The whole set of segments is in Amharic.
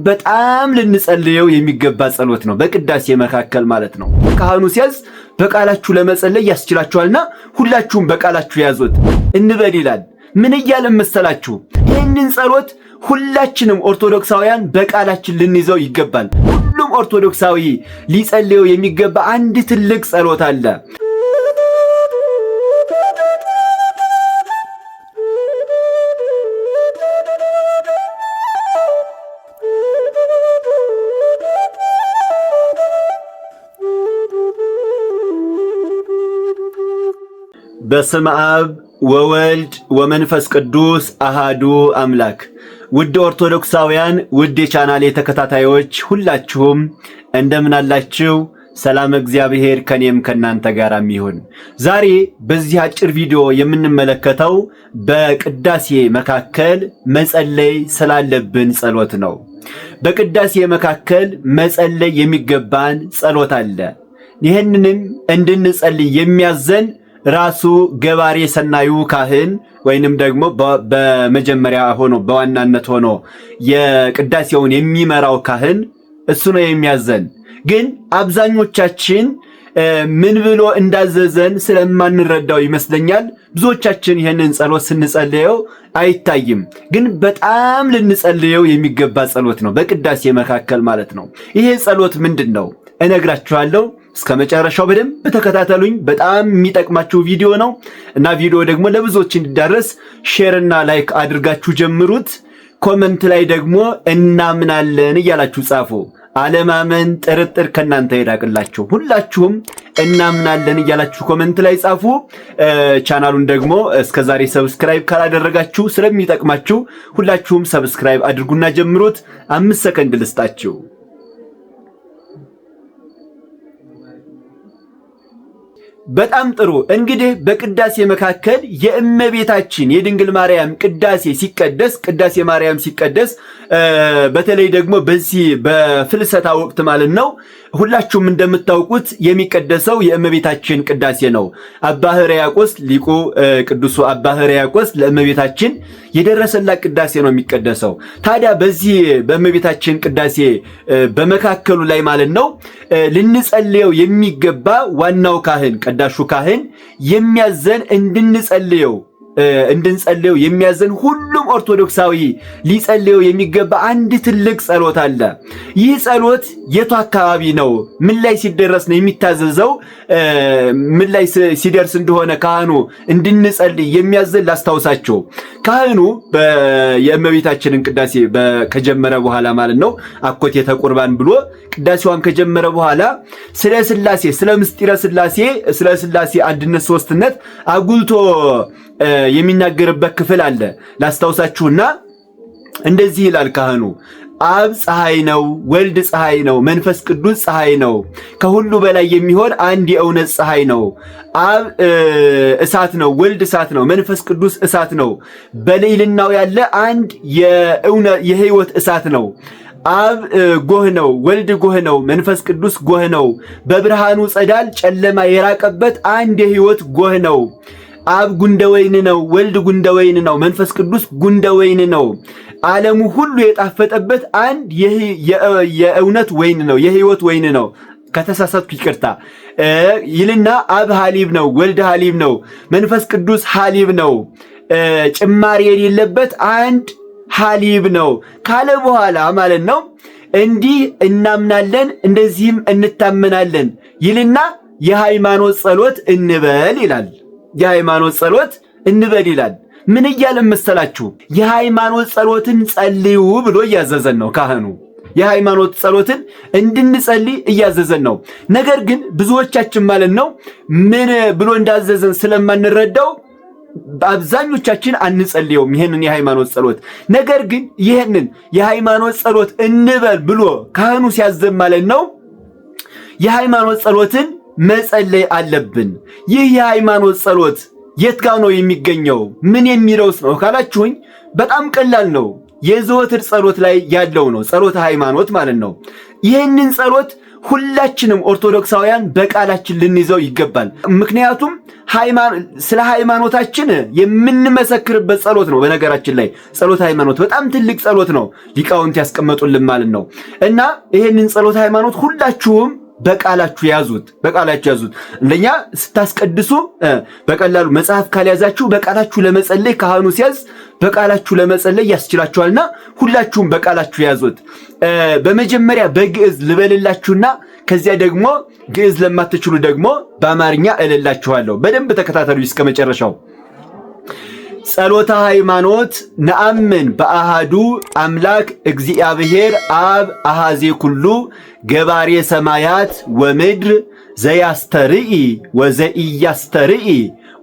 በጣም ልንጸልየው የሚገባ ጸሎት ነው። በቅዳሴ መካከል ማለት ነው። ካህኑ ሲያዝ በቃላችሁ ለመጸለይ ያስችላችኋልና ሁላችሁም በቃላችሁ ያዙት እንበል ይላል። ምን እያለን መሰላችሁ? ይህንን ጸሎት ሁላችንም ኦርቶዶክሳውያን በቃላችን ልንይዘው ይገባል። ሁሉም ኦርቶዶክሳዊ ሊጸልየው የሚገባ አንድ ትልቅ ጸሎት አለ። በስመ አብ ወወልድ ወመንፈስ ቅዱስ አሃዱ አምላክ። ውድ ኦርቶዶክሳውያን፣ ውድ የቻናሌ ተከታታዮች ሁላችሁም እንደምን አላችሁ? ሰላም እግዚአብሔር ከኔም ከናንተ ጋር ይሁን። ዛሬ በዚህ አጭር ቪዲዮ የምንመለከተው በቅዳሴ መካከል መጸለይ ስላለብን ጸሎት ነው። በቅዳሴ መካከል መጸለይ የሚገባን ጸሎት አለ። ይህንንም እንድንጸልይ የሚያዘን ራሱ ገባሬ ሰናዩ ካህን ወይንም ደግሞ በመጀመሪያ ሆኖ በዋናነት ሆኖ የቅዳሴውን የሚመራው ካህን እሱ ነው የሚያዘን። ግን አብዛኞቻችን ምን ብሎ እንዳዘዘን ስለማንረዳው ይመስለኛል ብዙዎቻችን ይህንን ጸሎት ስንጸልየው አይታይም። ግን በጣም ልንጸልየው የሚገባ ጸሎት ነው፣ በቅዳሴ መካከል ማለት ነው። ይሄ ጸሎት ምንድን ነው እነግራችኋለሁ። እስከ መጨረሻው በደንብ ተከታተሉኝ። በጣም የሚጠቅማችሁ ቪዲዮ ነው እና ቪዲዮ ደግሞ ለብዙዎች እንዲዳረስ share እና like አድርጋችሁ ጀምሩት። comment ላይ ደግሞ እናምናለን እያላችሁ ጻፉ። አለማመን፣ ጥርጥር ከእናንተ ይራቅላችሁ። ሁላችሁም እናምናለን እያላችሁ comment ላይ ጻፉ። ቻናሉን ደግሞ እስከዛሬ subscribe ካላደረጋችሁ ስለሚጠቅማችሁ ሁላችሁም subscribe አድርጉና ጀምሩት። 5 ሰከንድ ልስጣችሁ። በጣም ጥሩ። እንግዲህ በቅዳሴ መካከል የእመቤታችን የድንግል ማርያም ቅዳሴ ሲቀደስ፣ ቅዳሴ ማርያም ሲቀደስ፣ በተለይ ደግሞ በዚህ በፍልሰታ ወቅት ማለት ነው፣ ሁላችሁም እንደምታውቁት የሚቀደሰው የእመቤታችን ቅዳሴ ነው። አባ ሕርያቆስ ሊቁ ቅዱሱ አባ ሕርያቆስ ለእመቤታችን የደረሰላት ቅዳሴ ነው የሚቀደሰው። ታዲያ በዚህ በእመቤታችን ቅዳሴ በመካከሉ ላይ ማለት ነው ልንጸልየው የሚገባ ዋናው ካህን ቀዳሹ ካህን የሚያዘን እንድንጸልየው የሚያዘን ሁሉም ኦርቶዶክሳዊ ሊጸልየው የሚገባ አንድ ትልቅ ጸሎት አለ። ይህ ጸሎት የቱ አካባቢ ነው? ምን ላይ ሲደረስ ነው የሚታዘዘው? ምን ላይ ሲደርስ እንደሆነ ካህኑ እንድንጸልይ የሚያዘን ላስታውሳቸው። ካህኑ የእመቤታችንን ቅዳሴ ከጀመረ በኋላ ማለት ነው አኮቴተ ቁርባን ብሎ ቅዳሴዋን ከጀመረ በኋላ ስለ ሥላሴ፣ ስለ ምስጢረ ሥላሴ፣ ስለ ሥላሴ አንድነት ሶስትነት አጉልቶ የሚናገርበት ክፍል አለ። ላስታውሳችሁና እንደዚህ ይላል ካህኑ። አብ ፀሐይ ነው፣ ወልድ ፀሐይ ነው፣ መንፈስ ቅዱስ ፀሐይ ነው። ከሁሉ በላይ የሚሆን አንድ የእውነት ፀሐይ ነው። አብ እሳት ነው፣ ወልድ እሳት ነው፣ መንፈስ ቅዱስ እሳት ነው። በልዕልናው ያለ አንድ የሕይወት እሳት ነው። አብ ጎህ ነው፣ ወልድ ጎህ ነው፣ መንፈስ ቅዱስ ጎህ ነው። በብርሃኑ ጸዳል ጨለማ የራቀበት አንድ የሕይወት ጎህ ነው። አብ ጉንደወይን ነው፣ ወልድ ጉንደወይን ነው፣ መንፈስ ቅዱስ ጉንደወይን ነው። ዓለሙ ሁሉ የጣፈጠበት አንድ የእውነት ወይን ነው፣ የሕይወት ወይን ነው። ከተሳሳትኩ ይቅርታ ይልና አብ ሐሊብ ነው፣ ወልድ ሐሊብ ነው፣ መንፈስ ቅዱስ ሐሊብ ነው፣ ጭማሪ የሌለበት አንድ ሐሊብ ነው ካለ በኋላ ማለት ነው እንዲህ እናምናለን እንደዚህም እንታመናለን ይልና የሃይማኖት ጸሎት እንበል ይላል። የሃይማኖት ጸሎት እንበል ይላል። ምን እያለን መሰላችሁ? የሃይማኖት ጸሎትን ጸልዩ ብሎ እያዘዘን ነው ካህኑ። የሃይማኖት ጸሎትን እንድንጸልይ እያዘዘን ነው። ነገር ግን ብዙዎቻችን ማለት ነው ምን ብሎ እንዳዘዘን ስለማንረዳው አብዛኞቻችን አንጸልየውም ይህንን የሃይማኖት ጸሎት። ነገር ግን ይህንን የሃይማኖት ጸሎት እንበል ብሎ ካህኑ ሲያዘን ማለት ነው የሃይማኖት ጸሎትን መጸለይ አለብን። ይህ የሃይማኖት ጸሎት የት ጋር ነው የሚገኘው? ምን የሚለውስ ነው ካላችሁኝ፣ በጣም ቀላል ነው። የዘወትር ጸሎት ላይ ያለው ነው፣ ጸሎተ ሃይማኖት ማለት ነው። ይህንን ጸሎት ሁላችንም ኦርቶዶክሳውያን በቃላችን ልንይዘው ይገባል። ምክንያቱም ስለ ሃይማኖታችን የምንመሰክርበት ጸሎት ነው። በነገራችን ላይ ጸሎት ሃይማኖት በጣም ትልቅ ጸሎት ነው፣ ሊቃውንት ያስቀመጡልን ማለት ነው። እና ይሄንን ጸሎት ሃይማኖት ሁላችሁም በቃላችሁ ያዙት፣ በቃላችሁ ያዙት። እንደኛ ስታስቀድሱ በቀላሉ መጽሐፍ ካልያዛችሁ በቃላችሁ ለመጸለይ ካህኑ ሲያዝ በቃላችሁ ለመጸለይ ያስችላችኋልና ሁላችሁም በቃላችሁ ያዙት። በመጀመሪያ በግዕዝ ልበልላችሁና ከዚያ ደግሞ ግዕዝ ለማትችሉ ደግሞ በአማርኛ እልላችኋለሁ። በደንብ ተከታተሉ እስከ መጨረሻው። ጸሎተ ሃይማኖት። ነአምን በአሃዱ አምላክ እግዚአብሔር አብ አሃዜ ኩሉ ገባሬ ሰማያት ወምድር ዘያስተርኢ ወዘኢያስተርኢ፣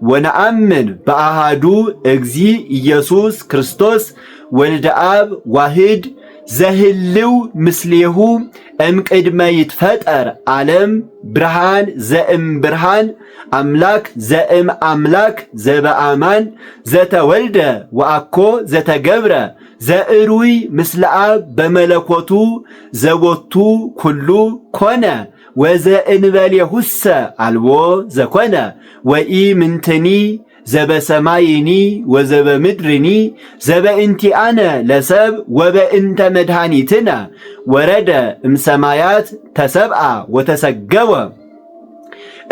ወነአምን በአሃዱ እግዚ ኢየሱስ ክርስቶስ ወልደ አብ ዋህድ ዘህልው ምስሌሁ እምቅድመ ይትፈጠር ዓለም፣ ብርሃን ዘእም ብርሃን፣ አምላክ ዘእም አምላክ፣ ዘበአማን ዘተወልደ ወአኮ ዘተገብረ፣ ዘእሩይ ምስለ አብ በመለኮቱ፣ ዘቦቱ ኩሉ ኮነ ወዘእንበሌሁሰ አልቦ ዘኮነ፣ ወኢምንትኒ ዘበሰማይኒ ወዘበምድርኒ፣ ዘበእንቲአነ ለሰብ ወበእንተ መድኃኒትነ ወረደ እምሰማያት ተሰብአ ወተሰገወ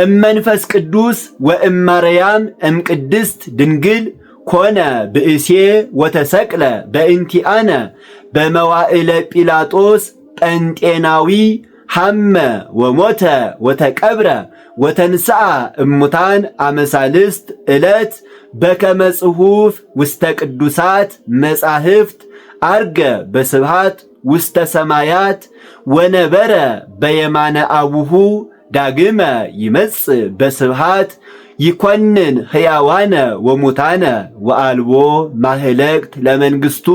እመንፈስ ቅዱስ ወእማርያም እምቅድስት ድንግል፣ ኮነ ብእሴ ወተሰቅለ በእንቲአነ፣ በመዋዕለ ጲላጦስ ጴንጤናዊ ሐመ ወሞተ ወተቀብረ ወተንስአ እሙታን አመሳልስት ዕለት፣ በከመ ጽሑፍ ውስተ ቅዱሳት መጻሕፍት፣ አርገ በስብሃት ውስተ ሰማያት ወነበረ በየማነ አቡሁ፣ ዳግመ ይመጽእ በስብሃት ይኮንን ሕያዋነ ወሙታነ ወአልቦ ማህለቅት ለመንግስቱ፣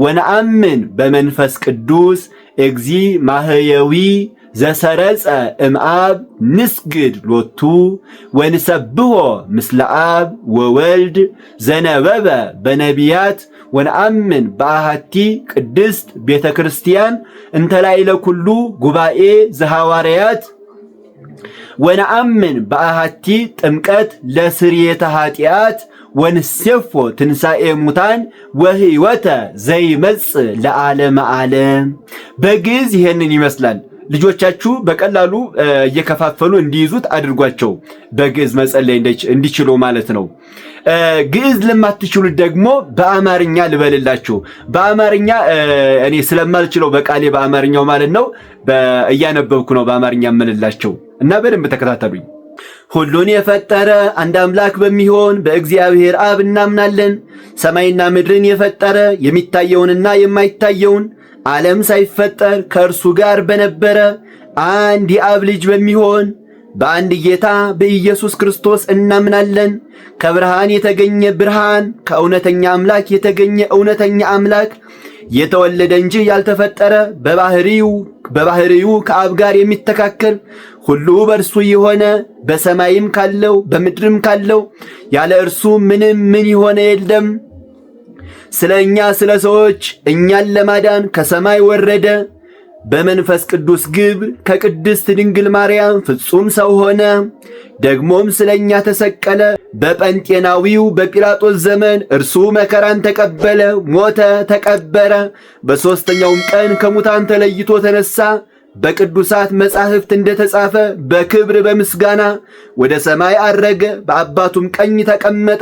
ወነአምን በመንፈስ ቅዱስ እግዚ ማህየዊ ዘሰረጸ እምአብ፣ ንስግድ ሎቱ ወንሰብሖ ምስለ አብ ወወልድ ዘነበበ በነቢያት፣ ወነአምን በአሐቲ ቅድስት ቤተ ክርስቲያን እንተ ላዕለ ኩሉ ጉባኤ ዘሐዋርያት፣ ወነአምን በአሐቲ ጥምቀት ለስርየተ ኃጢአት፣ ወንሴፎ ትንሣኤ ሙታን ወሕይወተ ዘይመጽእ ለዓለመ ዓለም። በግዕዝ ይሄንን ይመስላል። ልጆቻችሁ በቀላሉ እየከፋፈሉ እንዲይዙት አድርጓቸው፣ በግዕዝ መጸለይ እንዲችሉ ማለት ነው። ግዕዝ ለማትችሉት ደግሞ በአማርኛ ልበልላችሁ። በአማርኛ እኔ ስለማልችለው በቃሌ በአማርኛው ማለት ነው እያነበብኩ ነው በአማርኛ የምልላቸው እና በደንብ ተከታተሉኝ። ሁሉን የፈጠረ አንድ አምላክ በሚሆን በእግዚአብሔር አብ እናምናለን። ሰማይና ምድርን የፈጠረ፣ የሚታየውንና የማይታየውን፣ ዓለም ሳይፈጠር ከእርሱ ጋር በነበረ አንድ የአብ ልጅ በሚሆን በአንድ ጌታ በኢየሱስ ክርስቶስ እናምናለን። ከብርሃን የተገኘ ብርሃን፣ ከእውነተኛ አምላክ የተገኘ እውነተኛ አምላክ፣ የተወለደ እንጂ ያልተፈጠረ፣ በባህሪው ከአብ ጋር የሚተካከል፣ ሁሉ በእርሱ የሆነ፣ በሰማይም ካለው በምድርም ካለው ያለ እርሱ ምንም ምን የሆነ የለም። ስለ እኛ ስለ ሰዎች እኛን ለማዳን ከሰማይ ወረደ። በመንፈስ ቅዱስ ግብር ከቅድስት ድንግል ማርያም ፍጹም ሰው ሆነ። ደግሞም ስለ እኛ ተሰቀለ። በጴንጤናዊው በጲላጦስ ዘመን እርሱ መከራን ተቀበለ፣ ሞተ፣ ተቀበረ። በሦስተኛውም ቀን ከሙታን ተለይቶ ተነሳ። በቅዱሳት መጻሕፍት እንደተጻፈ በክብር በምስጋና ወደ ሰማይ አረገ፣ በአባቱም ቀኝ ተቀመጠ።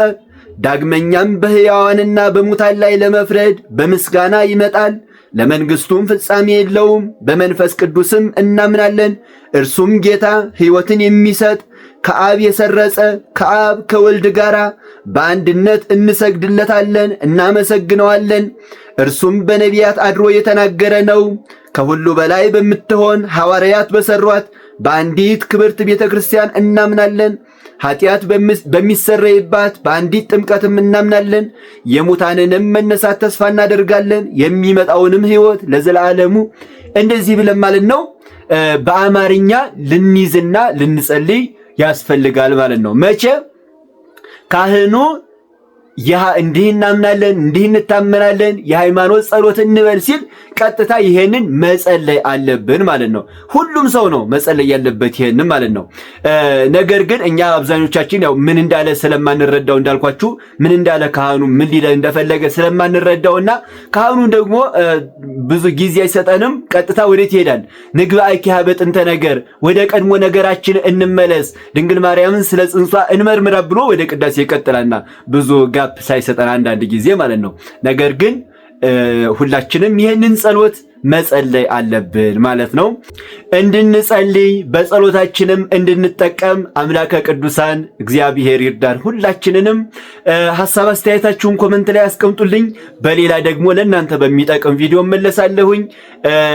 ዳግመኛም በሕያዋንና በሙታን ላይ ለመፍረድ በምስጋና ይመጣል። ለመንግሥቱም ፍጻሜ የለውም። በመንፈስ ቅዱስም እናምናለን። እርሱም ጌታ ሕይወትን የሚሰጥ፣ ከአብ የሰረጸ፣ ከአብ ከወልድ ጋር በአንድነት እንሰግድለታለን፣ እናመሰግነዋለን። እርሱም በነቢያት አድሮ የተናገረ ነው። ከሁሉ በላይ በምትሆን ሐዋርያት በሠሯት በአንዲት ክብርት ቤተ ክርስቲያን እናምናለን። ኃጢአት በሚሰረይባት በአንዲት ጥምቀትም እናምናለን። የሙታንንም መነሳት ተስፋ እናደርጋለን። የሚመጣውንም ሕይወት ለዘላለሙ። እንደዚህ ብለን ማለት ነው በአማርኛ ልንይዝና ልንጸልይ ያስፈልጋል ማለት ነው። መቼ ካህኑ እንዲህ እናምናለን፣ እንዲህ እንታመናለን፣ የሃይማኖት ጸሎት እንበል ሲል ቀጥታ ይሄንን መጸለይ አለብን ማለት ነው። ሁሉም ሰው ነው መጸለይ ያለበት ይሄንን ማለት ነው። ነገር ግን እኛ አብዛኞቻችን ያው ምን እንዳለ ስለማንረዳው፣ እንዳልኳችሁ ምን እንዳለ ካህኑ ምን ሊለ እንደፈለገ ስለማንረዳውና ካህኑ ደግሞ ብዙ ጊዜ አይሰጠንም። ቀጥታ ወዴት ይሄዳል? ንግባእ በጥንተ ነገር፣ ወደ ቀድሞ ነገራችን እንመለስ፣ ድንግል ማርያምን ስለ ጽንሷ እንመርምራ ብሎ ወደ ቅዳሴ ይቀጥላልና ብዙ gap ሳይሰጠን አንዳንድ ጊዜ ማለት ነው። ነገር ግን ሁላችንም ይህንን ጸሎት መጸለይ አለብን ማለት ነው። እንድንጸልይ በጸሎታችንም እንድንጠቀም አምላከ ቅዱሳን እግዚአብሔር ይርዳን። ሁላችንንም ሐሳብ አስተያየታችሁን comment ላይ አስቀምጡልኝ። በሌላ ደግሞ ለእናንተ በሚጠቅም ቪዲዮ እመለሳለሁኝ።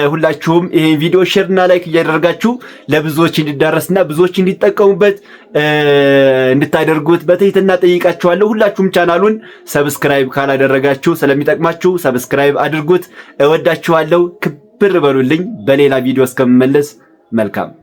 ሁላችሁም ይሄን ቪዲዮ share ና like እያደረጋችሁ ለብዙዎች እንዲዳረስና ብዙዎች እንዲጠቀሙበት እንድታደርጉት በትህትና ጠይቃችኋለሁ። ሁላችሁም ቻናሉን subscribe ካላደረጋችሁ ስለሚጠቅማችሁ subscribe አድርጉት። እወዳችኋለሁ። ክብር በሉልኝ። በሌላ ቪዲዮ እስከምመለስ መልካም።